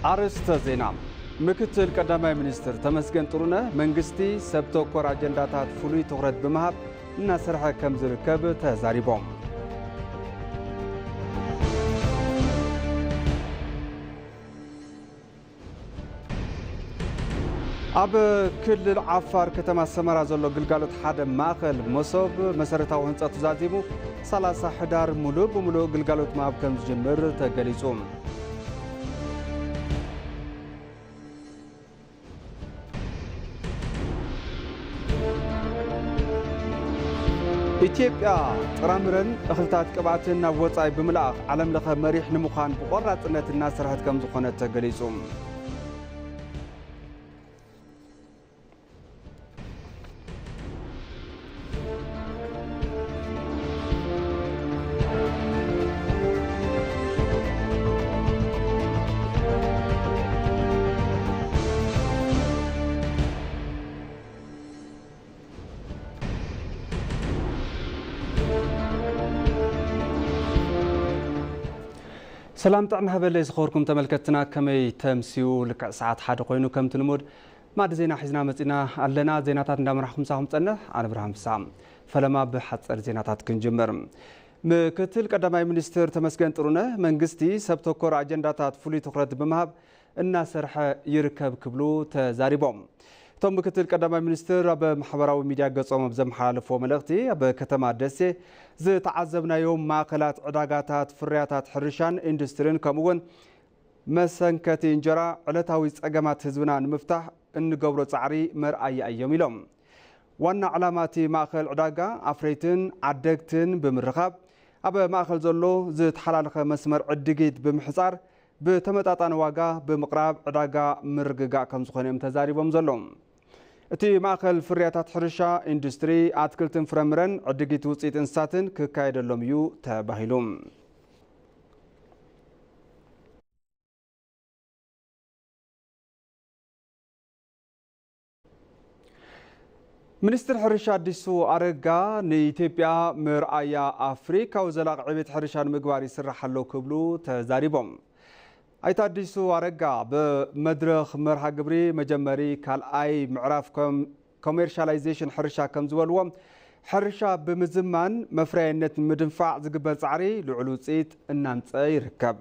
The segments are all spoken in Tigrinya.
ኣርእስተ ዜና። ምክትል ቀዳማይ ሚኒስትር ተመስገን ጥሩነህ መንግስቲ ሰብ ተኮር ኣጀንዳታት ፍሉይ ትኹረት ብምሃብ እናሰርሐ ከም ዝርከብ ተዛሪቦም። ኣብ ክልል ዓፋር ከተማ ሰመራ ዘሎ ግልጋሎት ሓደ ማእኸል መሶብ መሰረታዊ ህንፀቱ ዛዚሙ ሰላሳ ሕዳር ሙሉእ ብሙሉእ ግልጋሎት ምሃብ ከም ዝጅምር ተገሊጹ። ኢትዮጵያ ጥራምረን እኽልታት ቅብኣትን ናብ ወጻኢ ብምልኣኽ ዓለም ለኸ መሪሕ ንምዃን ብቆራጽነት እናሰርሐት ከም ዝኾነት ተገሊጹ። ሰላም ጥዕና ሃበለይ ዝኸበርኩም ተመልከትና፣ ከመይ ተምስዩ? ልክዕ ሰዓት ሓደ ኮይኑ ከምቲ ልሙድ ማዕዲ ዜና ሒዝና መጺና ኣለና። ዜናታት እንዳመራሕኩም ምሳኹም ጸንሕ ኣነ ብርሃን ፍስሃ። ፈለማ ብሓጸር ዜናታት ክንጅምር። ምክትል ቀዳማይ ሚኒስትር ተመስገን ጥሩነህ መንግስቲ ሰብ ተኮር ኣጀንዳታት ፍሉይ ትኹረት ብምሃብ እናሰርሐ ይርከብ ክብሉ ተዛሪቦም። እቶም ምክትል ቀዳማይ ሚኒስትር ኣብ ማሕበራዊ ሚድያ ገጾም ኣብ ዘመሓላለፍዎ መልእኽቲ፣ ኣብ ከተማ ደሴ ዝተዓዘብናዮም ማእኸላት ዕዳጋታት ፍርያታት ሕርሻን ኢንዱስትሪን ከምኡ እውን መሰንከቲ እንጀራ ዕለታዊ ጸገማት ህዝብና ንምፍታሕ እንገብሮ ጻዕሪ መርኣያ እዮም ኢሎም። ዋና ዕላማ እቲ ማእኸል ዕዳጋ ኣፍረይትን ዓደግትን ብምርኻብ ኣብ ማእኸል ዘሎ ዝተሓላለኸ መስመር ዕድጊት ብምሕጻር ብተመጣጣኒ ዋጋ ብምቕራብ ዕዳጋ ምርግጋእ ከም ዝኾነ እዮም ተዛሪቦም ዘለዉ። እቲ ማእኸል ፍርያታት ሕርሻ፣ ኢንዱስትሪ፣ ኣትክልትን ፍረምረን ዕድጊት ውፅኢት እንስሳትን ክካየደሎም እዩ ተባሂሉ። ሚኒስትር ሕርሻ ኣዲሱ ኣረጋ ንኢትዮጵያ መርኣያ ኣፍሪካዊ ዘላቒ ዕቤት ሕርሻ ንምግባር ይስራሕ ኣሎ ክብሉ ተዛሪቦም። ኣይተ ኣዲሱ ኣረጋ ብመድረኽ መርሃ ግብሪ መጀመሪ ካልኣይ ምዕራፍ ኮም-፣ ኮሜርሻላይዜሽን ሕርሻ ከም ዝበልዎ፣ ሕርሻ ብምዝማን መፍረያይነት ንምድንፋዕ ዝግበር ጻዕሪ ልዑል ውጽኢት እናምጸ ይርከብ።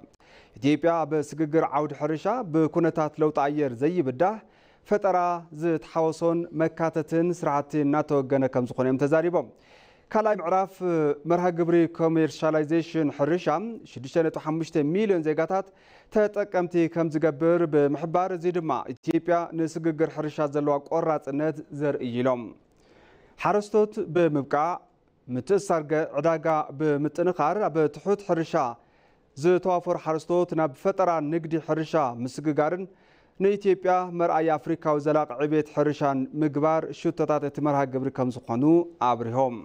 ኢትዮጵያ ኣብ ስግግር ዓውዲ ሕርሻ ብኩነታት ለውጢ ኣየር ዘይብዳህ ፈጠራ ዝተሓወሶን መካተትን ስራሕቲ እናተወገነ ከም ዝኾነ እዮም ተዛሪቦም። ካልኣይ ምዕራፍ መርሃ ግብሪ ኮሜርሻላይዜሽን ሕርሻ ሽዱሽተ ነጥቢ ሓሙሽተ ሚልዮን ዜጋታት ተጠቀምቲ ከም ዝገብር ብምሕባር፣ እዚ ድማ ኢትዮጵያ ንስግግር ሕርሻ ዘለዋ ቆራጽነት ዘርኢ እዩ ኢሎም። ሓረስቶት ብምብቃዕ፣ ምትእስሳር ገ-፣ ዕዳጋ ብምጥንኻር፣ ኣብ ትሑት ሕርሻ ዝተዋፈሩ ሓረስቶት ናብ ፈጠራ ንግዲ ሕርሻ ምስግጋርን ንኢትዮጵያ መርኣያ ኣፍሪካዊ ዘላቂ ዕቤት ሕርሻን ምግባር ሽቶታት እቲ መርሃ ግብሪ ከም ዝኾኑ ኣብሪሆም።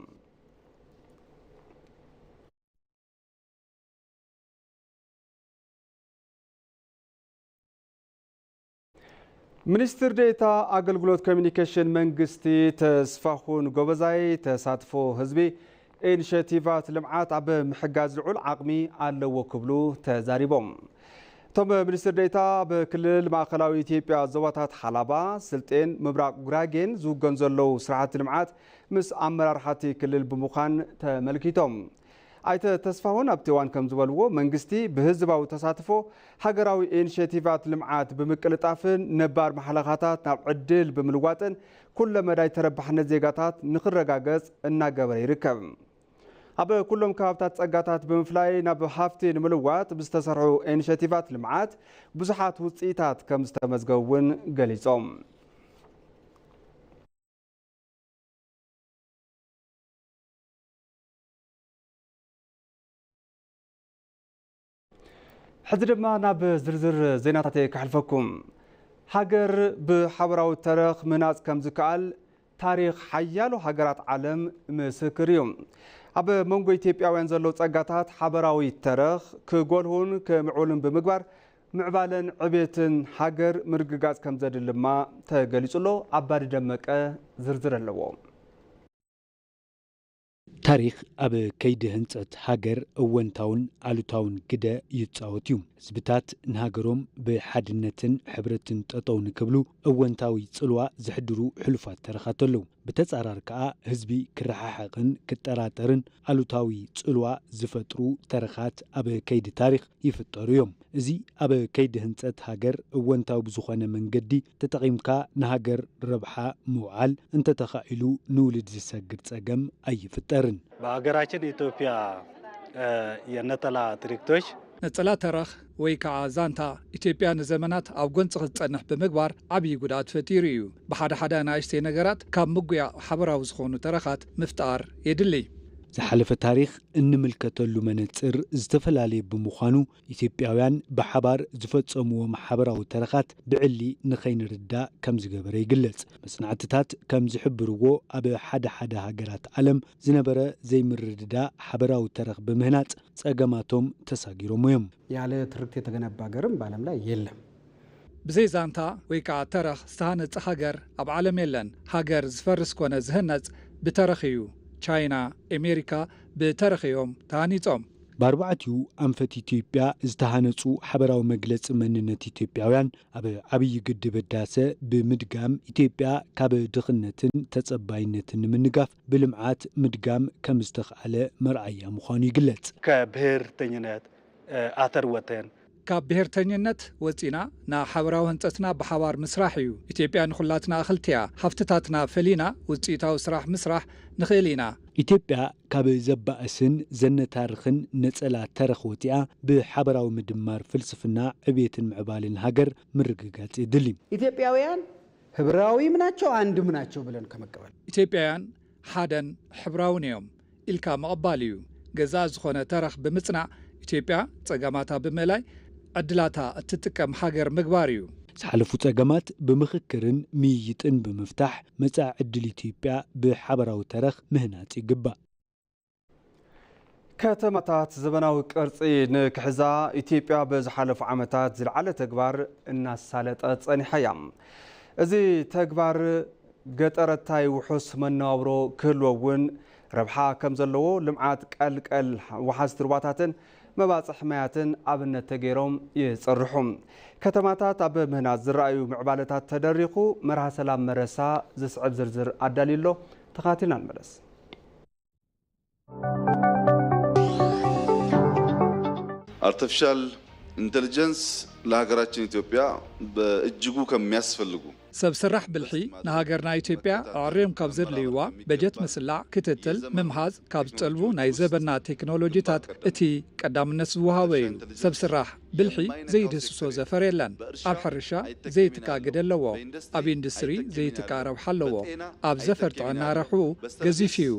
ሚኒስትር ዴኤታ ኣገልግሎት ኮሚኒኬሽን መንግስቲ ተስፋሁን ጎበዛይ፣ ተሳትፎ ህዝቢ ኢኒሼቲቫት ልምዓት ኣብ ምሕጋዝ ልዑል ዓቕሚ ኣለዎ ክብሉ ተዛሪቦም። እቶም ሚኒስትር ዴኤታ፣ ኣብ ክልል ማእኸላዊ ኢትዮጵያ ዞባታት ሓላባ፣ ስልጤን ምብራቕ ጉራጌን ዝውገኑ ዘለዉ ስራሕቲ ልምዓት ምስ ኣመራርሓ እቲ ክልል ብምዃን ተመልኪቶም። ኣይተ ተስፋሁን ኣብቲ እዋን ከም ዝበልዎ፣ መንግስቲ ብህዝባዊ ተሳትፎ ሃገራዊ ኢኒሼቲቫት ልምዓት ብምቅልጣፍን ነባር ማሕለኻታት ናብ ዕድል ብምልዋጥን ኩለ መዳይ ተረባሕነት ዜጋታት ንክረጋገጽ እናገበረ ይርከብ። ኣብ ኩሎም ከባብታት ጸጋታት ብምፍላይ ናብ ሃፍቲ ንምልዋጥ ብዝተሰርሑ ኢኒሼቲቫት ልምዓት ብዙሓት ውጽኢታት ከም ዝተመዝገቡ እውን ገሊጾም። ሕዚ ድማ ናብ ዝርዝር ዜናታተይ ከሕልፈኩም። ሃገር ብሓበራዊ ተረኽ ምህናጽ ከም ዝከኣል ታሪኽ ሓያሎ ሃገራት ዓለም ምስክር እዩ። ኣብ መንጎ ኢትዮጵያውያን ዘለዉ ጸጋታት ሓበራዊ ተረኽ ክጎልሁን ክምዕብሉን ብምግባር፣ ምዕባለን ዕቤትን ሃገር ምርግጋጽ ከም ዘድሊ ድማ ተገሊጹ ኣሎ። ኣባዲ ደመቀ ዝርዝር ኣለዎ። ታሪኽ ኣብ ከይዲ ህንፀት ሃገር እወንታውን ኣሉታውን ግደ ይፃወት እዩ። ህዝብታት ንሃገሮም ብሓድነትን ሕብረትን ጠጠው ንክብሉ እወንታዊ ፅልዋ ዘሕድሩ ሕሉፋት ተረኻት ኣለዉ። ብተፃራር ከዓ ህዝቢ ክረሓሓቕን ክጠራጠርን ኣሉታዊ ፅልዋ ዝፈጥሩ ተረኻት ኣብ ከይዲ ታሪኽ ይፍጠሩ እዮም። እዚ ኣብ ከይዲ ህንፀት ሃገር እወንታዊ ብዝኾነ መንገዲ ተጠቒምካ ንሃገር ረብሓ ምውዓል እንተተኻኢሉ ንውልድ ዝሰግር ፀገም ኣይፍጠርን። በሀገራችን ኢትዮጵያ የነጠላ ትርክቶች ነጸላ ተረኽ ወይ ከዓ ዛንታ ኢትዮጵያ ንዘመናት ኣብ ጎንጺ ክትጸንሕ ብምግባር ዓብዪ ጉድኣት ፈጢሩ እዩ። ብሓደ ሓደ ኣናእሽተይ ነገራት ካብ ምጉያእ ሓበራዊ ዝኾኑ ተረኻት ምፍጣር የድሊ። ዝሓለፈ ታሪኽ እንምልከተሉ መነጽር ዝተፈላለየ ብምዃኑ፣ ኢትዮጵያውያን ብሓባር ዝፈጸምዎም ሓበራዊ ተረኻት ብዕሊ ንኸይንርዳእ ከም ዝገበረ ይግለጽ። መጽናዕትታት ከም ዝሕብርዎ፣ ኣብ ሓደ ሓደ ሃገራት ዓለም ዝነበረ ዘይምርድዳእ ሓበራዊ ተረኽ ብምህናጽ ጸገማቶም ተሳጊሮም እዮም። ያለ ትርክት የተገነባ ሀገርም በዓለም ላይ የለም። ብዘይ ዛንታ ወይ ከዓ ተረኽ ዝተሃነጸ ሃገር ኣብ ዓለም የለን። ሃገር ዝፈርስ ኮነ ዝህነጽ ብተረኽ እዩ። ቻይና፣ ኤሜሪካ ብተረኽ እዮም ተሃኒጾም። ብኣርባዕቲኡ ኣንፈት ኢትዮጵያ ዝተሃነጹ ሓበራዊ መግለጺ መንነት ኢትዮጵያውያን ኣብ ዓብዪ ግድብ ህዳሰ ብምድጋም ኢትዮጵያ ካብ ድኽነትን ተጸባይነትን ንምንጋፍ ብልምዓት ምድጋም ከም ዝተኽኣለ መርኣያ ምዃኑ ይግለጽ። ከብሔርተኝነት ኣተር ወተን ካብ ብሔርተኝነት ወጺና ናብ ሓበራዊ ህንጸትና ብሓባር ምስራሕ እዩ። ኢትዮጵያ ንኹላትና እኽልቲ እያ። ሃፍትታትና ፈሊና ውጽኢታዊ ስራሕ ምስራሕ ንኽእል ኢና። ኢትዮጵያ ካብ ዘባእስን ዘነታርኽን ነጸላ ተረኽ ወጺኣ ብሓበራዊ ምድማር ፍልስፍና ዕብየትን ምዕባልን ሃገር ምርግጋጽ የድሊ። ኢትዮጵያውያን ህብራዊም ናቸው አንድም ናቸው ብለን ከመቀበል ኢትዮጵያውያን ሓደን ሕብራውን እዮም ኢልካ ምቕባል እዩ። ገዛእ ዝኾነ ተረኽ ብምጽናዕ ኢትዮጵያ ጸገማታ ብምእላይ ዕድላታ እትጥቀም ሃገር ምግባር እዩ። ዝሓለፉ ጸገማት ብምኽክርን ምይይጥን ብምፍታሕ መጻኢ ዕድል ኢትዮጵያ ብሓበራዊ ተረኽ ምህናጽ ይግባእ። ከተማታት ዘበናዊ ቅርጺ ንክሕዛ ኢትዮጵያ ብዝሓለፉ ዓመታት ዝለዓለ ተግባር እናሳለጠ ጸኒሓ እያ። እዚ ተግባር ገጠረታይ ውሑስ መነባብሮ ክህልዎ እውን ረብሓ ከም ዘለዎ ልምዓት ቀልቀል ወሓዝቲ ሩባታትን መባፅሕ ማያትን ኣብነት ተገይሮም ይፅርሑ። ከተማታት ኣብ ምህናፅ ዝረኣዩ ምዕባለታት ተደሪኹ መርሃ ሰላም መረሳ ዝስዕብ ዝርዝር ኣዳልዩ ኣሎ። ተኸታቲልና ንመለስ። አርቲፊሻል ኢንተሊጀንስ ለሀገራችን ኢትዮጵያ በእጅጉ ከሚያስፈልጉ ሰብ ስራሕ ብልሒ ንሃገርና ኢትዮጵያ ኣዕርዮም ካብ ዘድልይዋ በጀት ምስላዕ፣ ክትትል፣ ምምሃዝ ካብ ዝጠልቡ ናይ ዘበና ቴክኖሎጂታት እቲ ቀዳምነት ዝወሃቦ እዩ። ሰብ ስራሕ ብልሒ ዘይድህስሶ ዘፈር የለን። ኣብ ሕርሻ ዘይትካ ግደ ኣለዎ። ኣብ ኢንዱስትሪ ዘይትካ ረብሓ ኣለዎ። ኣብ ዘፈር ጥዕና ረብሕኡ ገዚፍ እዩ።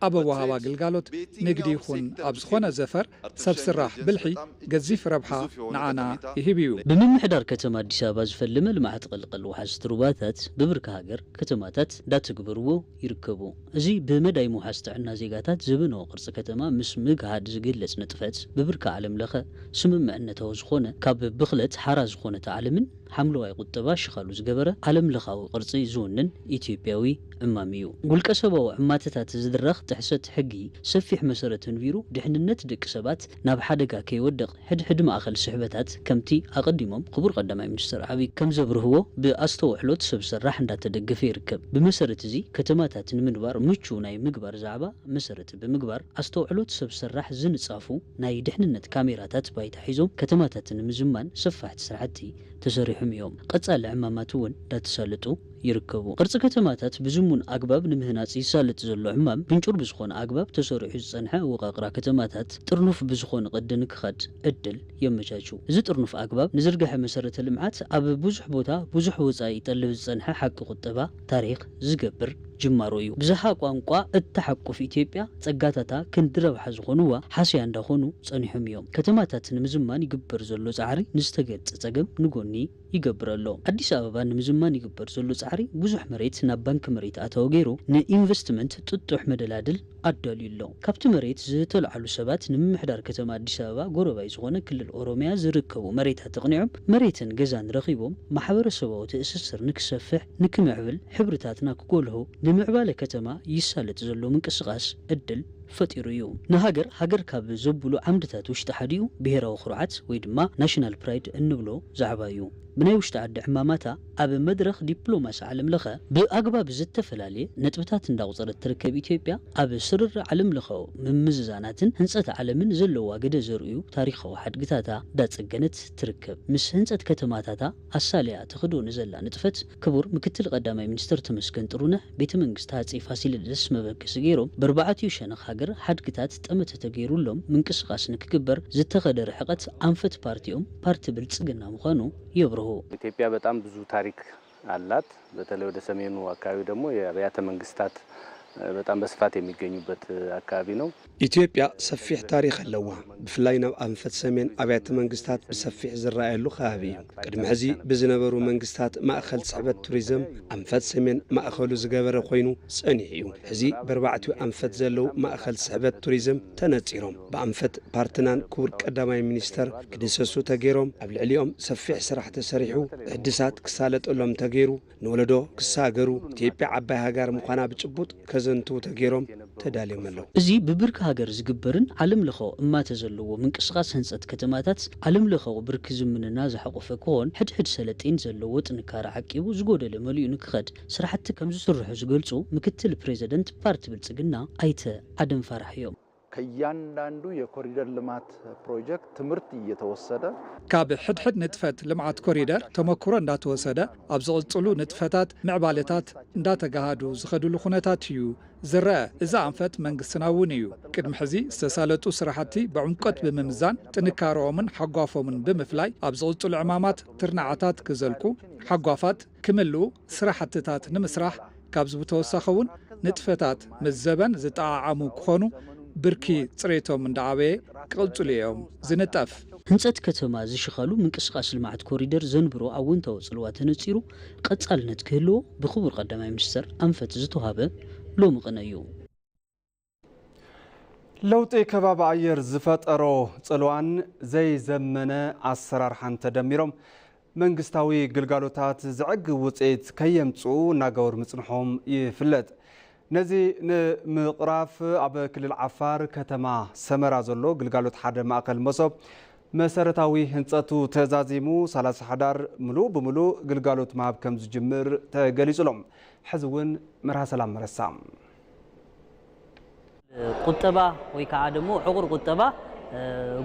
ኣብ ኣወሃባ ግልጋሎት ንግዲ ይኹን ኣብ ዝኾነ ዘፈር ሰብ ስራሕ ብልሒ ገዚፍ ረብሓ ንዓና ይህብ እዩ። ብምምሕዳር ከተማ ኣዲስ ኣበባ ዝፈልመ ልምዓት ቐልቐል ወሓዝቲ ሩባታት ብብርኪ ሃገር ከተማታት እንዳተግበርዎ ይርከቡ። እዚ ብመዳይ ምውሓስ ጥዕና ዜጋታት ዘበናዊ ቅርፂ ከተማ ምስ ምግሃድ ዝግለፅ ንጥፈት ብብርኪ ዓለም ለኸ ስምምዕነታዊ ዝኾነ ካብ ብኽለት ሓራ ዝኾነት ዓለምን ሓምለዋይ ቁጠባ ሽኻሉ ዝገበረ ዓለም ለኻዊ ቅርፂ ዝውንን ኢትዮጵያዊ ዕማም እዩ። ጉልቀ ሰባዊ ዕማተታት ዝድረኽ ጥሕሰት ሕጊ ሰፊሕ መሰረት ኣንቢሩ ድሕንነት ደቂ ሰባት ናብ ሓደጋ ከይወድቕ ሕድሕድ ማእኸል ስሕበታት ከምቲ ኣቐዲሞም ክቡር ቀዳማይ ሚኒስትር ዓብይ ከም ዘብርህዎ ብኣስተውዕሎት ሰብ ሰራሕ እንዳተደገፈ ይርከብ። ብመሰረት እዚ ከተማታት ንምንባር ምቹው ናይ ምግባር ዛዕባ መሰረት ብምግባር ኣስተውዕሎት ሰብ ሰራሕ ዝንፃፉ ናይ ድሕንነት ካሜራታት ባይታ ሒዞም ከተማታት ንምዝማን ሰፋሕቲ ስራሕቲ ተሰሪሖም እዮም። ቀፃሊ ዕማማት እውን እንዳተሳለጡ ይርከቡ። ቅርፂ ከተማታት ብዝሙን ኣግባብ ንምህናፅ ይሳለጥ ዘሎ ዕማም ብንጩር ብዝኾነ ኣግባብ ተሰሪሑ ዝፀንሐ ኣወቃቅራ ከተማታት ጥርኑፍ ብዝኾነ ቅዲ ንክኸድ ዕድል የመቻቹ። እዚ ጥርኑፍ ኣግባብ ንዝርግሐ መሰረተ ልምዓት ኣብ ብዙሕ ቦታ ብዙሕ ወፃኢ ይጠልብ ዝፀንሐ ሓቂ ቁጠባ ታሪክ ዝገብር ጅማሮ እዩ። ብዝሃ ቋንቋ እተሓቁፍ ኢትዮጵያ ፀጋታታ ክንዲ ረብሓ ዝኾንዋ ሓስያ እንዳኾኑ ፀኒሖም እዮም። ከተማታት ንምዝማን ይግበር ዘሎ ፃዕሪ ንዝተገልፀ ፀገም ንጎኒ ይገብር ኣሎ። ኣዲስ ኣበባ ንምዝማን ይግበር ዘሎ ፃዕሪ ብዙሕ መሬት ናብ ባንኪ መሬት ኣታዊ ገይሩ ንኢንቨስትመንት ጥጡሕ መደላድል ኣዳልዩ ኣሎ። ካብቲ መሬት ዝተልዓሉ ሰባት ንምምሕዳር ከተማ ኣዲስ ኣበባ ጎረባይ ዝኾነ ክልል ኦሮሚያ ዝርከቡ መሬታት ኣቕኒዖም መሬትን ገዛን ረኺቦም ማሕበረሰባዊ ትእስስር ንክሰፍሕ ንክምዕብል ሕብርታትና ክጎልሁ ንምዕባለ ከተማ ይሳለጥ ዘሎ ምንቅስቃስ ዕድል ፈጢሩ እዩ። ንሃገር ሃገር ካብ ዘብሉ ዓምድታት ውሽጢ ሓዲኡ ብሄራዊ ኩርዓት ወይ ድማ ናሽናል ፕራይድ እንብሎ ዛዕባ እዩ። ብናይ ውሽጢ ዓዲ ዕማማታ ኣብ መድረኽ ዲፕሎማሲ ዓለም ለኸ ብኣግባብ ዝተፈላለየ ነጥብታት እንዳቑፀረት ትርከብ ኢትዮጵያ፣ ኣብ ስርርዕ ዓለም ለኸ ምምዝዛናትን ህንፀት ዓለምን ዘለዋ ግደ ዘርእዩ ታሪኻዊ ሓድግታታ እንዳፀገነት ትርከብ። ምስ ህንፀት ከተማታታ ኣሳልያ ትኽዶ ንዘላ ንጥፈት ክቡር ምክትል ቀዳማይ ሚኒስትር ተመስገን ጥሩነህ ቤተ መንግስቲ ሃፀይ ፋሲለደስ መበገሲ ገይሮም ብኣርባዕቲኡ ሸነኽ ሃገር ሓድግታት ጠመተ ተገይሩሎም ምንቅስቃስ ንክግበር ዝተኸደ ርሕቀት ኣንፈት ፓርቲኦም ፓርቲ ብልፅግና ምዃኑ የብርሁ። ኢትዮጵያ በጣም ብዙ ታሪክ አላት። በተለይ ወደ ሰሜኑ አካባቢ ደግሞ የአብያተ መንግስታት በጣም በስፋት የሚገኙበት አካባቢ ነው። ኢትዮጵያ ሰፊሕ ታሪኽ ኣለዋ። ብፍላይ ናብ ኣንፈት ሰሜን ኣብያተ መንግስታት ብሰፊሕ ዝረኣየሉ ከባቢ እዩ። ቅድሚ ሕዚ ብዝነበሩ መንግስታት ማእኸል ስሕበት ቱሪዝም ኣንፈት ሰሜን ማእኸሉ ዝገበረ ኮይኑ ጸኒሑ እዩ። ሕዚ ብኣርባዕቲኡ ኣንፈት ዘለዉ ማእኸል ስሕበት ቱሪዝም ተነጺሮም ብኣንፈት ፓርትናን ክቡር ቀዳማይ ሚኒስተር ክድህሰሱ ተገይሮም ኣብ ልዕሊኦም ሰፊሕ ስራሕ ተሰሪሑ ሕድሳት ክሳለጠሎም ተገይሩ ንወለዶ ክሳገሩ ኢትዮጵያ ዓባይ ሃገር ምዃና ብጭቡጥ ከዘንትዉ ተገይሮም ተዳልዮም ኣለዉ። እዚ ብብርኪ ሃገር ዝግበርን ዓለም ለኸ እማተ ዘለዎ ምንቅስቃስ ህንፀት ከተማታት ዓለም ለኸ ብርኪ ዝምንና ዝሓቆፈ ክኾን ሕድሕድ ሰለጤን ዘለዎ ጥንካረ ዓቂቡ ዝጎደለ መሊኡ ንክኸድ ስራሕቲ ከም ዝስርሑ ዝገልፁ ምክትል ፕሬዚደንት ፓርቲ ብልፅግና ኣይተ ኣደም ፋራሕ እዮም። ከእያንዳንዱ የኮሪደር ልማት ፕሮጀክት ትምህርት እየተወሰደ ካብ ሕድሕድ ንጥፈት ልምዓት ኮሪደር ተመክሮ እንዳተወሰደ ኣብ ዝቕፅሉ ንጥፈታት ምዕባለታት እንዳተጋሃዱ ዝኸድሉ ኩነታት እዩ ዝረአ። እዚ ኣንፈት መንግስትና እውን እዩ ቅድሚ ሕዚ ዝተሳለጡ ስራሕቲ ብዕምቆት ብምምዛን ጥንካረኦምን ሓጓፎምን ብምፍላይ ኣብ ዝቕፅሉ ዕማማት ትርናዓታት ክዘልቁ ሓጓፋት ክምልኡ ስራሕትታት ንምስራሕ ካብዚ ብተወሳኺ እውን ንጥፈታት ምስ ዘበን ዝጠዓዓሙ ክኾኑ ብርኪ ፅሬቶም እንዳዓበየ ክቕፅሉ እዮም ዝንጠፍ። ህንፀት ከተማ ዝሽኻሉ ምንቅስቃስ ልምዓት ኮሪደር ዘንብሮ ኣወንታዊ ፅልዋ ተነፂሩ ቀፃልነት ክህልዎ ብክቡር ቀዳማይ ሚኒስተር ኣንፈት ዝተውሃበ ሎሚ ቅነ እዩ። ለውጢ ከባቢ ኣየር ዝፈጠሮ ጽልዋን ዘይዘመነ ኣሰራርሓን ተደሚሮም መንግስታዊ ግልጋሎታት ዘዕግብ ውፅኢት ከየምፅኡ እናገበሩ ምፅንሖም ይፍለጥ። ነዚ ንምቕራፍ ኣብ ክልል ዓፋር ከተማ ሰመራ ዘሎ ግልጋሎት ሓደ ማእኸል መሶብ መሰረታዊ ህንፀቱ ተዛዚሙ ሰላሳ ሕዳር ምሉእ ብምሉእ ግልጋሎት ምሃብ ከም ዝጅምር ተገሊፁ ኣሎ። ሕዚ እውን መርሃ ሰላም መረሳ። ቁጠባ ወይ ከዓ ደግሞ ዕቑር ቁጠባ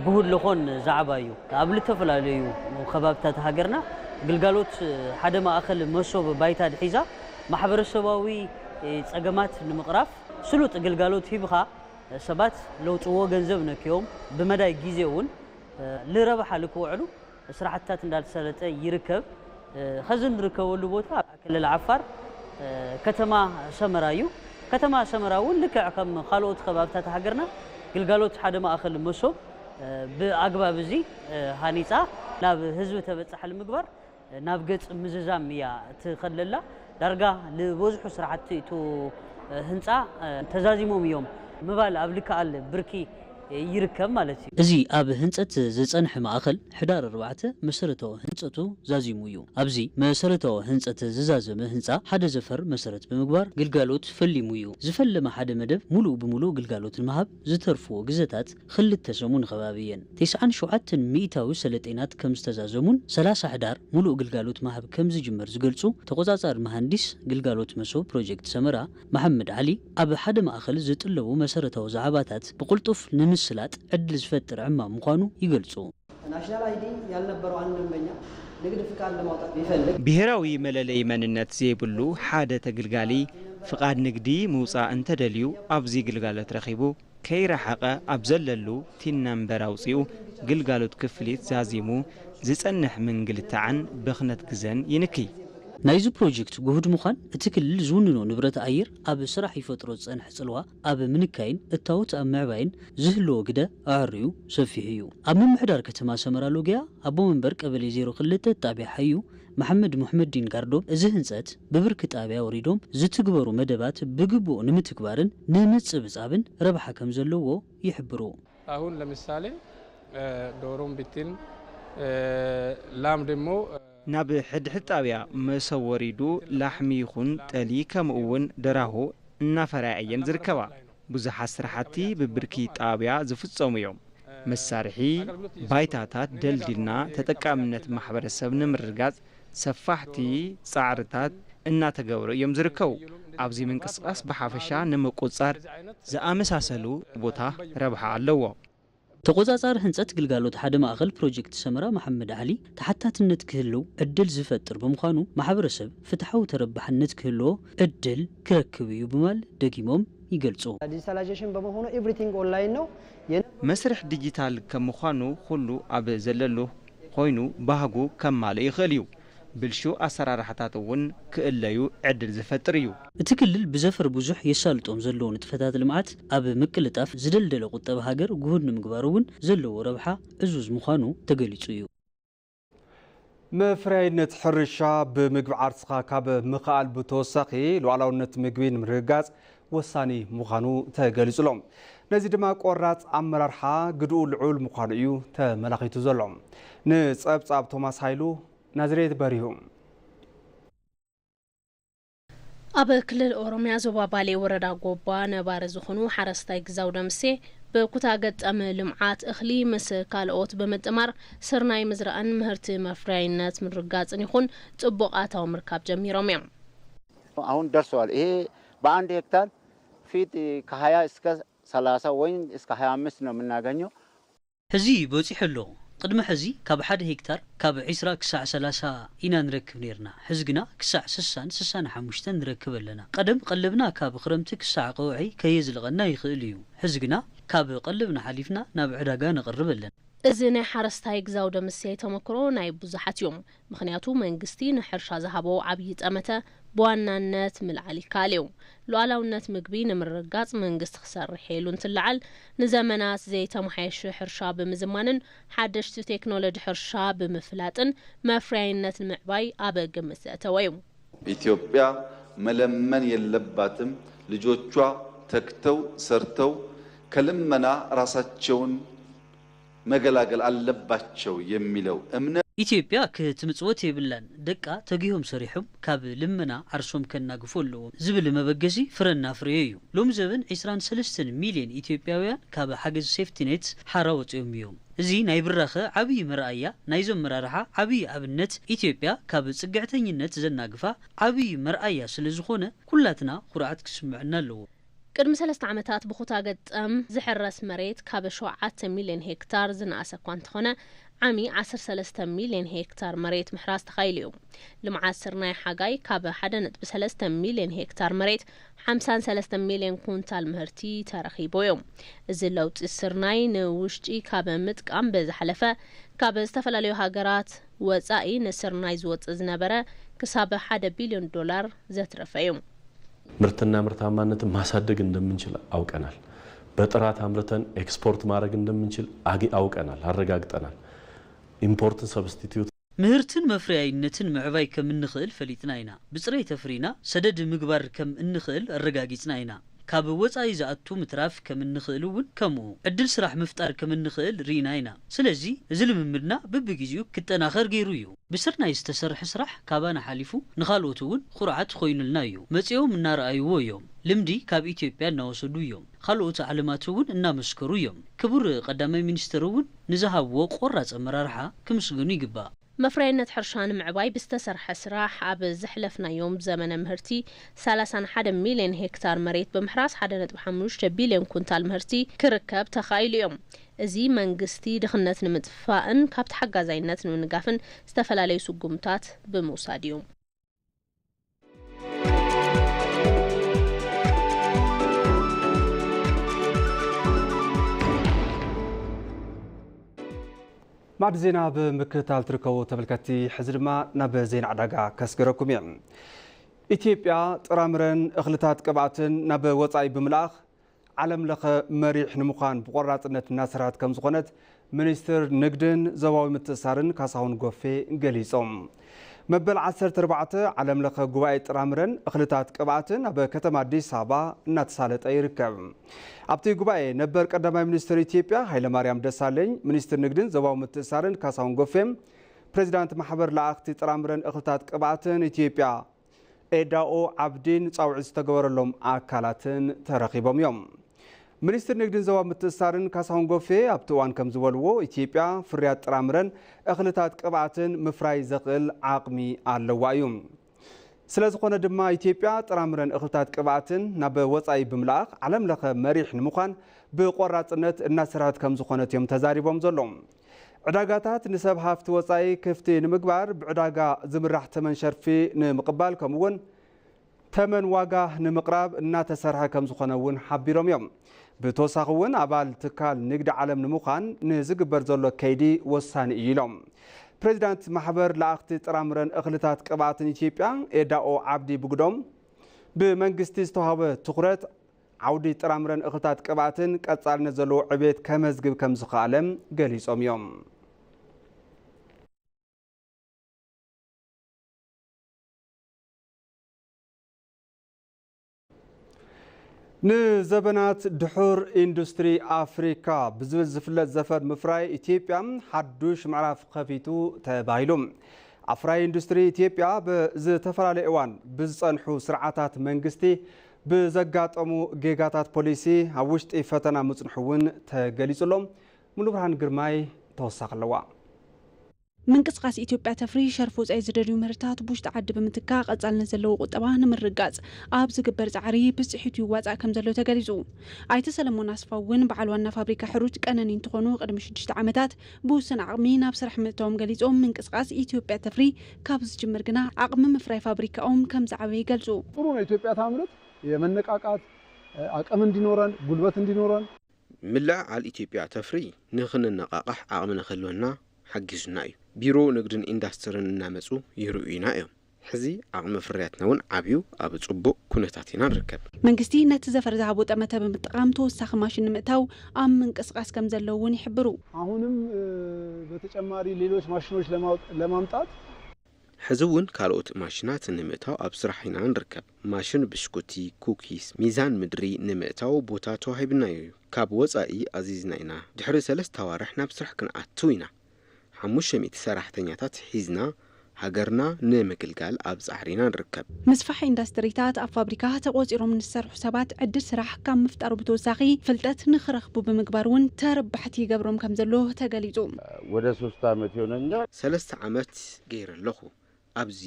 ጉሁድ ልኾን ዛዕባ እዩ። ኣብ ልተፈላለዩ ከባብታት ሃገርና ግልጋሎት ሓደ ማእኸል መሶብ ባይታ ድሒዛ ማሕበረሰባዊ ፀገማት ንምቕራፍ ስሉጥ ግልጋሎት ሂብኻ ሰባት ለውጥዎ ገንዘብ ነክዮም ብመዳይ ግዜ እውን ልረብሓ ልክውዕሉ ስራሕትታት እንዳተሳለጠ ይርከብ። ኸዚ እንርከበሉ ቦታ ክልል ዓፋር ከተማ ሰመራ እዩ። ከተማ ሰመራ እውን ልክዕ ከም ካልኦት ከባብታት ሃገርና ግልጋሎት ሓደ ማእኸል መሶብ ብኣግባብ እዚ ሃኒፃ ናብ ህዝቢ ተበፃሒ ንምግባር ናብ ገፅ ምዝዛም እያ ትኸለላ። ዳርጋ ልበዝሑ ስራሕቲ እቱ ህንፃ ተዛዚሞም እዮም ምባል ኣብ ልከኣል ብርኪ ይርከብ ማለት እዩ። እዚ ኣብ ህንፀት ዝፀንሐ ማእኸል ሕዳር ኣርባዕተ መሰረታዊ ህንፀቱ ዛዚሙ እዩ። ኣብዚ መሰረታዊ ህንፀት ዝዛዘመ ህንፃ ሓደ ዘፈር መሰረት ብምግባር ግልጋሎት ፈሊሙ እዩ። ዝፈለመ ሓደ መደብ ሙሉእ ብሙሉእ ግልጋሎት ንምሃብ ዝተርፍዎ ግዘታት ክልተ ሰሙን ከባቢ እየን። ተስዓን ሸውዓተን ሚእታዊ ሰለጤናት ከም ዝተዛዘሙን ሰላሳ ሕዳር ሙሉእ ግልጋሎት ምሃብ ከም ዝጅመር ዝገልፁ ተቆፃፃሪ መሃንዲስ ግልጋሎት መሶብ ፕሮጀክት ሰመራ መሓመድ ዓሊ ኣብ ሓደ ማእኸል ዝጥለቡ መሰረታዊ ዛዕባታት ብቕልጡፍ ንምስላጥ ዕድል ዝፈጥር ዕማም ምዃኑ ይገልፁ። ናሽናል አይዲ ያልነበረው አንድ ደንበኛ ንግድ ፍቃድ ለማውጣት ቢፈልግ ብሄራዊ መለለይ መንነት ዘይብሉ ሓደ ተግልጋሊ ፍቓድ ንግዲ ምውፃእ እንተደልዩ ኣብዚ ግልጋሎት ረኺቡ ከይረሓቐ ኣብ ዘለሉ ቲን ነምበር ኣውፂኡ ግልጋሎት ክፍሊት ዛዚሙ ዝፀንሕ ምንግልታዕን ብኽነት ግዘን ይንክይ። ናይዚ ፕሮጀክት ጉሁድ ምዃን እቲ ክልል ዝውንኖ ንብረት ኣየር ኣብ ስራሕ ይፈጥሮ ዝፀንሐ ፅልዋ ኣብ ምንካይን እታወት ኣብ ምዕባይን ዝህልዎ ግደ ኣዕርዩ ሰፊሕ እዩ። ኣብ ምምሕዳር ከተማ ሰመራ ሎጊያ ኣቦ መንበር ቀበሌ ዜሮ ክልተ ጣብያ ሓዩ መሓመድ ሙሕመዲን ጋርዶብ እዚ ህንፀት ብብርኪ ጣብያ ወሪዶም ዝትግበሩ መደባት ብግቡእ ንምትግባርን ንምፅብፃብን ረብሓ ከም ዘለዎ ይሕብሩ። አሁን ለምሳሌ ዶሮም ብትን ላም ደግሞ ናብ ሕድሕድ ጣብያ መሰብ ወሪዱ ላሕሚ ይኹን ጠሊ ከምኡ እውን ደራሁ እናፈረያ እየን ዝርከባ። ብዙሓት ስራሕቲ ብብርኪ ጣብያ ዝፍጸሙ እዮም። መሳርሒ ባይታታት ደልዲልና ተጠቃምነት ማሕበረሰብ ንምርግጋጽ ሰፋሕቲ ጻዕርታት እናተገብሩ እዮም ዝርከቡ። ኣብዚ ምንቅስቃስ ብሓፈሻ ንምቁጻር ዝኣመሳሰሉ ቦታ ረብሓ ኣለዎ። ተቆጻጻሪ ህንጸት ግልጋሎት ሓደ ማእኸል ፕሮጀክት ሰመራ መሓመድ ዓሊ፣ ተሓታትነት ክህልው ዕድል ዝፈጥር ብምዃኑ፣ ማሕበረሰብ ፍትሓዊ ተረባሕነት ክህልዎ ዕድል ክረክብ እዩ ብምባል ደጊሞም ይገልጹ። ዲጂታላይዜሽን በመሆኑ ኤቭሪቲንግ ኦንላይን ነው። የነ- መስርሕ ዲጂታል ከም ምዃኑ፣ ኩሉ ኣብ ዘለሉ ኮይኑ ባህጉ ከማልእ ይኽእል እዩ። ብልሹ ኣሰራርሓታት እውን ክእለዩ ዕድል ዝፈጥር እዩ። እቲ ክልል ብዘፈር ብዙሕ የሳልጦም ዘለዉ ንጥፈታት ልምዓት ኣብ ምቅልጣፍ ዝደልደለ ቁጠባ ሃገር ግሁድ ንምግባር እውን ዘለዎ ረብሓ ዕዙዝ ምዃኑ ተገሊጹ እዩ። መፍረያይነት ሕርሻ ብምግቢ ዓርስኻ ካብ ምኽኣል ብተወሳኺ ሉዓላውነት ምግቢ ንምርግጋጽ ወሳኒ ምዃኑ ተገሊጹ ኣሎ። ነዚ ድማ ቆራጽ ኣመራርሓ ግድኡ ልዑል ምዃኑ እዩ ተመላኺቱ ዘሎ። ንጸብጻብ ቶማስ ሃይሉ፣ ናዝሬት በሪሁ። ኣብ ክልል ኦሮሚያ ዞባ ባሌ ወረዳ ጎባ ነባሪ ዝኾኑ ሓረስታይ ግዛው ደምሴ ብኩታ ገጠም ልምዓት እኽሊ ምስ ካልኦት ብምጥማር ስርናይ ምዝራእን ምህርቲ መፍረያይነት ምርጋፅን ይኹን ፅቡቕ ኣታዊ ምርካብ ጀሚሮም እዮም። አሁን ደርሰዋል። ይሄ በአንድ ሄክታር ፊት ከሃያ እስከ ሰላሳ ወይም እስከ ሃያ አምስት ነው የምናገኘው። ሕዚ በጺሑ ኣሎ። ቅድሚ ሕዚ ካብ ሓደ ሄክታር ካብ ዒስራ ክሳዕ ሰላሳ ኢና ንረክብ ነይርና። ሕዚ ግና ክሳዕ ስሳን ስሳን ሓሙሽተን ንረክብ ኣለና። ቀደም ቀለብና ካብ ክረምቲ ክሳዕ ቀውዒ ከየዝልቐና ይኽእል እዩ። ሕዚ ግና ካብ ቀለብና ሓሊፍና ናብ ዕዳጋ ነቕርብ ኣለና። እዚ ናይ ሓረስታይ ግዛው ደምሴ ተመክሮ ናይ ብዙሓት እዩ። ምኽንያቱ መንግስቲ ንሕርሻ ዝሃቦ ዓብዪ ጠመተ ብዋናነት ምልዓል ይከኣል እዩ። ሉዓላውነት ምግቢ ንምርግጋፅ መንግስቲ ክሰርሕ ኢሉ እንትለዓል ንዘመናት ዘይተመሓየሸ ሕርሻ ብምዝማንን ሓደሽቲ ቴክኖሎጂ ሕርሻ ብምፍላጥን መፍረያይነት ንምዕባይ ኣብ ግምት ዘእተወ እዩ። ኢትዮጵያ መለመን የለባትም። ልጆቿ ተግተው ሰርተው ከልመና ራሳቸውን መገላገል አለባቸው የሚለው እምነት ኢትዮጵያ ክትምጽወት የብላን። ደቃ ተጊሆም ሰሪሖም ካብ ልመና ዓርሶም ከናግፉ ኣለዎም ዝብል መበገሲ ፍረ እናፍረየ እዩ። ሎሚ ዘበን ዒስራን ሰለስተን ሚልዮን ኢትዮጵያውያን ካብ ሓገዝ ሴፍቲኔት ሓራ ወጺኦም እዮም። እዚ ናይ ብራኸ ዓብዪ መርኣያ ናይዞም መራርሓ ዓብዪ ኣብነት ኢትዮጵያ ካብ ጽግዕተኝነት ዘናግፋ ዓብዪ መርኣያ ስለ ዝኾነ ኩላትና ኩርዓት ክስምዐና ኣለዎ። ቅድሚ ሰለስተ ዓመታት ብኹታ ገጠም ዝሕረስ መሬት ካብ ሸውዓተ ሚልዮን ሄክታር ዝነኣሰ እኳ እንተኾነ ዓሚ ዓሰርተ ሰለስተ ሚልዮን ሄክታር መሬት ምሕራስ ተኻኢሉ እዩ። ልምዓት ስርናይ ሓጋይ ካብ ሓደ ነጥቢ ሰለስተ ሚልዮን ሄክታር መሬት ሓምሳን ሰለስተ ሚልዮን ኩንታል ምህርቲ ተረኺቡ እዩ። እዚ ለውጢ ስርናይ ንውሽጢ ካብ ምጥቃም ብዝሓለፈ ካብ ዝተፈላለዩ ሃገራት ወፃኢ ንስርናይ ዝወፅእ ዝነበረ ክሳብ ሓደ ቢልዮን ዶላር ዘትረፈ እዩ። ምርትና ምርታማነትን ማሳደግ እንደምንችል አውቀናል። በጥራት አምርተን ኤክስፖርት ማድረግ እንደምንችል አውቀናል፣ አረጋግጠናል። ኢምፖርትን ሰብስቲትዩት ምህርትን መፍረያይነትን ምዕባይ ከም እንኽእል ፈሊጥና ኢና። ብፅሬት ኣፍሪና ሰደድ ምግባር ከም እንኽእል ኣረጋጊፅና ኢና። ካብ ወፃኢ ዝኣቱ ምትራፍ ከም እንኽእል እውን ከምኡ ዕድል ስራሕ ምፍጣር ከም እንኽእል ርኢና ኢና። ስለዚ እዚ ልምምድና በብግዜኡ ክጠናኸር ገይሩ እዩ። ብስርናይ ዝተሰርሐ ስራሕ ካባና ሓሊፉ ንኻልኦት እውን ኩርዓት ኮይኑልና እዩ። መፂኦም እናረኣይዎ እዮም። ልምዲ ካብ ኢትዮጵያ እናወሰዱ እዮም። ካልኦት ዓለማት እውን እናመስከሩ እዮም። ክቡር ቀዳማይ ሚኒስትር እውን ንዝሃብዎ ቆራፅ ኣመራርሓ ክምስገኑ ይግባእ። መፍረያይነት ሕርሻ ንምዕባይ ብዝተሰርሐ ስራሕ ኣብ ዘሕለፍናዮም ዘመነ ምህርቲ ሰላሳን ሓደ ሚልዮን ሄክታር መሬት ብምሕራስ ሓደ ነጥቢ ሓሙሽተ ቢልዮን ኩንታል ምህርቲ ክርከብ ተኻኢሉ እዮም። እዚ መንግስቲ ድኽነት ንምጥፋእን ካብ ተሓጋዛይነት ንምንጋፍን ዝተፈላለዩ ስጉምታት ብምውሳድ እዩ። ማዕድ ዜና ብምክትታል ትርከቡ ተመልከትቲ፣ ሕዚ ድማ ናብ ዜና ዕዳጋ ከስግረኩም እየ። ኢትዮጵያ ጥራምረን እኽልታት ቅብኣትን ናብ ወፃኢ ብምልኣኽ ዓለም ለኸ መሪሕ ንምዃን ብቆራፅነት እናሰርሐት ከም ዝኾነት ሚኒስትር ንግድን ዞባዊ ምትእስሳርን ካሳሁን ጎፌ ገሊፆም። መበል ዓሰርተ ኣርባዕተ ዓለም ለኸ ጉባኤ ጥራምረን እኽልታት ቅብኣትን ኣብ ከተማ ኣዲስ ኣበባ እናተሳለጠ ይርከብ። ኣብቲ ጉባኤ ነበር ቀዳማይ ሚኒስትር ኢትዮጵያ ሃይለማርያም ደሳለኝ፣ ሚኒስትር ንግድን ዞባዊ ምትእስሳርን ካሳሁን ጎፌም፣ ፕሬዚዳንት ማሕበር ለኣኽቲ ጥራምረን እኽልታት ቅብኣትን ኢትዮጵያ ኤዳኦ ዓብዲን ፃውዒት ዝተገበረሎም ኣካላትን ተረኺቦም እዮም። ሚኒስትር ንግድን ዞባ ምትእስሳርን ካሳሁን ጎፌ ኣብቲ እዋን ከም ዝበልዎ፣ ኢትዮጵያ ፍርያት ጥራምረን እኽልታት ቅብኣትን ምፍራይ ዘኽእል ዓቕሚ ኣለዋ እዩ። ስለ ዝኾነ ድማ ኢትዮጵያ ጥራምረን እኽልታት ቅብኣትን ናብ ወጻኢ ብምልኣኽ ዓለም ለኸ መሪሕ ንምዃን ብቆራጽነት እናሰርሐት ከም ዝኾነት እዮም ተዛሪቦም ዘለዉ። ዕዳጋታት ንሰብ ሃፍቲ ወጻኢ ክፍቲ ንምግባር፣ ብዕዳጋ ዝምራሕ ተመን ሸርፊ ንምቕባል፣ ከምኡ እውን ተመን ዋጋ ንምቕራብ እናተሰርሐ ከም ዝኾነ እውን ሓቢሮም እዮም። ብተወሳኺ እውን ኣባል ትካል ንግዲ ዓለም ንምዃን ንዝግበር ዘሎ ከይዲ ወሳኒ እዩ ኢሎም። ፕሬዚዳንት ማሕበር ለኣኽቲ ጥራምረን እኽልታት ቅብኣትን ኢትዮጵያ ኤዳኦ ዓብዲ ብግዶም፣ ብመንግስቲ ዝተዋህበ ትኹረት ዓውዲ ጥራምረን እኽልታት ቅብኣትን ቀጻልነት ዘለዎ ዕቤት ከመዝግብ ከም ዝኸኣለ ገሊጾም እዮም። ንዘበናት ድሑር ኢንዱስትሪ ኣፍሪካ ብዝብል ዝፍለጥ ዘፈር ምፍራይ ኢትዮጵያ ሓዱሽ ምዕራፍ ከፊቱ ተባሂሉ። ኣፍራይ ኢንዱስትሪ ኢትዮጵያ ብዝተፈላለየ እዋን ብዝጸንሑ ስርዓታት መንግስቲ ብዘጋጠሙ ጌጋታት ፖሊሲ ኣብ ውሽጢ ፈተና ምጽንሑ እውን ተገሊጹ ኣሎ። ሙሉ ብርሃን ግርማይ ተወሳኺ ኣለዋ። ምንቅስቃስ ኢትዮጵያ ተፍሪ ሸርፊ ወጻኢ ዝደልዩ ምህርታት ብውሽጢ ዓዲ ብምትካእ ቀጻልነት ዘለዎ ቁጠባ ንምርግጋጽ ኣብ ዝግበር ጻዕሪ ብጽሒቱ ይዋጻእ ከም ዘሎ ተገሊጹ። ኣይተ ሰለሞን ኣስፋው እውን በዓል ዋና ፋብሪካ ሕሩጭ ቀነኒ እንትኾኑ ቅድሚ ሽዱሽተ ዓመታት ብውሱን ዓቕሚ ናብ ስራሕ ምእታዎም ገሊጾም፣ ምንቅስቃስ ኢትዮጵያ ተፍሪ ካብ ዝጅምር ግና ዓቕሚ ምፍራይ ፋብሪካኦም ከም ዝዓበየ ይገልጹ። ጥሩ ነው። ኢትዮጵያ ታምርት የመነቃቃት አቅም እንዲኖረን ጉልበት እንዲኖረን ምልዕዓል ኢትዮጵያ ተፍሪ ንኽንነቓቓሕ ዓቕሚ ንኽህልወና ሓጊዙና እዩ። ቢሮ ንግድን ኢንዳስትርን እናመፁ ይርእዩና እዮም። ሕዚ ዓቕሚ ፍርያትና እውን ዓብዩ ኣብ ፅቡቕ ኩነታት ኢና ንርከብ። መንግስቲ ነቲ ዘፈር ዝሃቦ ጠመተ ብምጥቃም ተወሳኺ ማሽን ንምእታው ኣብ ምንቅስቓስ ከም ዘለዉ እውን ይሕብሩ። አሁንም በተጨማሪ ሌሎች ማሽኖች ለማምጣት ሕዚ እውን ካልኦት ማሽናት ንምእታው ኣብ ስራሕ ኢና ንርከብ። ማሽን ብሽኩቲ፣ ኩኪስ፣ ሚዛን ምድሪ ንምእታው ቦታ ተዋሂብና እዩ። ካብ ወፃኢ ኣዚዝና ኢና። ድሕሪ ሰለስተ ኣዋርሕ ናብ ስራሕ ክንኣትው ኢና። ሓሙሽተ ሚእቲ ሰራሕተኛታት ሒዝና ሃገርና ንምግልጋል ኣብ ፃዕሪ ኢና ንርከብ። ምስፋሕ ኢንዳስትሪታት ኣብ ፋብሪካ ተቆፂሮም ንዝሰርሑ ሰባት ዕድል ስራሕ ካብ ምፍጣሩ ብተወሳኺ ፍልጠት ንክረኽቡ ብምግባር እውን ተረባሕቲ ይገብሮም ከም ዘሎ ተገሊፁ። ወደ ሶስት ዓመት ይሆነኛል። ሰለስተ ዓመት ገይረ ኣለኹ ኣብዚ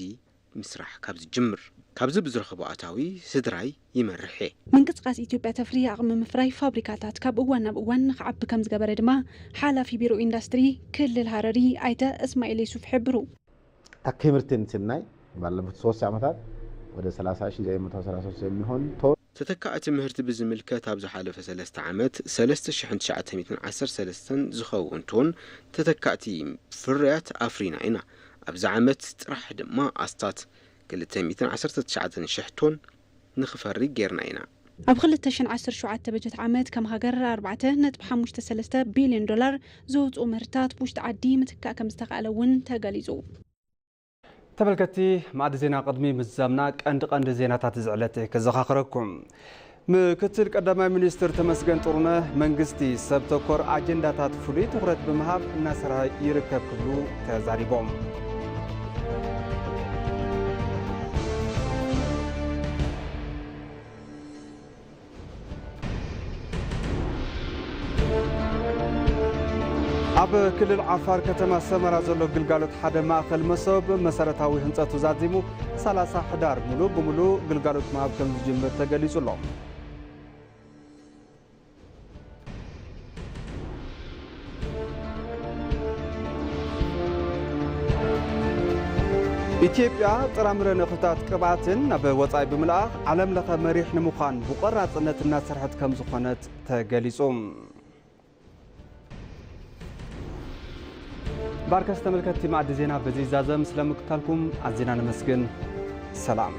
ምስራሕ ካብ ዝጅምር። ካብዚ ብዝረኽቦ ኣታዊ ስድራይ ይመርሕ እየ። ምንቅስቃስ ኢትዮጵያ ተፍሪ ዓቕሚ ምፍራይ ፋብሪካታት ካብ እዋን ናብ እዋን ንክዓቢ ከም ዝገበረ ድማ ሓላፊ ቢሮ ኢንዳስትሪ ክልል ሃረሪ ኣይተ እስማኤል የሱፍ ይሕብሩ። ተኪ ምርትን ስናይ ባለፉት ሶስት ዓመታት ወደ ሰላሳ ሺህ ዘጠኝ መቶ አስራ ሶስት የሚሆን ቶን ተተካእቲ ምህርቲ ብዝምልከት ኣብ ዝሓለፈ ሰለስተ ዓመት ሰለስተ ሽሕን ትሽዓተ ሚእትን ዓሰርተ ሰለስተን ዝኸውን ቶን ተተካእቲ ፍርያት ኣፍሪና ኢና። ኣብዚ ዓመት ጥራሕ ድማ ኣስታት ክልተ ሚእትን ዓሰርተ ትሽዓተን ሽሕ ቶን ንኽፈሪ ጌርና ኢና። ኣብ ክልተ ሽሕን ዓሰርተ ሸውዓተ በጀት ዓመት ከም ሃገር ኣርባዕተ ነጥቢ ሓሙሽተ ሰለስተ ቢልዮን ዶላር ዘውፅኡ ምህርትታት ብውሽጢ ዓዲ ምትካእ ከም ዝተኻእለ እውን ተገሊፁ። ተመልከትቲ መኣዲ ዜና ቅድሚ ምዝዛምና ቀንዲ ቀንዲ ዜናታት እዚ ዕለት ከዘኻኽረኩም። ምክትል ቀዳማይ ሚኒስትር ተመስገን ጥሩነህ መንግስቲ ሰብ ተኮር ኣጀንዳታት ፍሉይ ትኹረት ብምሃብ እናሰርሐ ይርከብ ክብሉ ተዛሪቦም። ኣብ ክልል ዓፋር ከተማ ሰመራ ዘሎ ግልጋሎት ሓደ ማእኸል መሶብ መሰረታዊ ህንፀቱ ዛዚሙ ሰላሳ ሕዳር ሙሉእ ብሙሉእ ግልጋሎት ምሃብ ከም ዝጅምር ተገሊፁ ኣሎ። ኢትዮጵያ ጥራምረ ንእኽልታት ቅብኣትን ናብ ወፃኢ ብምልኣኽ ዓለም ለኸ መሪሕ ንምዃን ብቆራፅነት እናሰርሐት ከም ዝኾነት ተገሊፁ። ባርከስ ተመልከትቲ ማዕዲ ዜና በዚ ይዛዘም ስለምክታልኩም ኣዚና ነመስግን። ሰላም።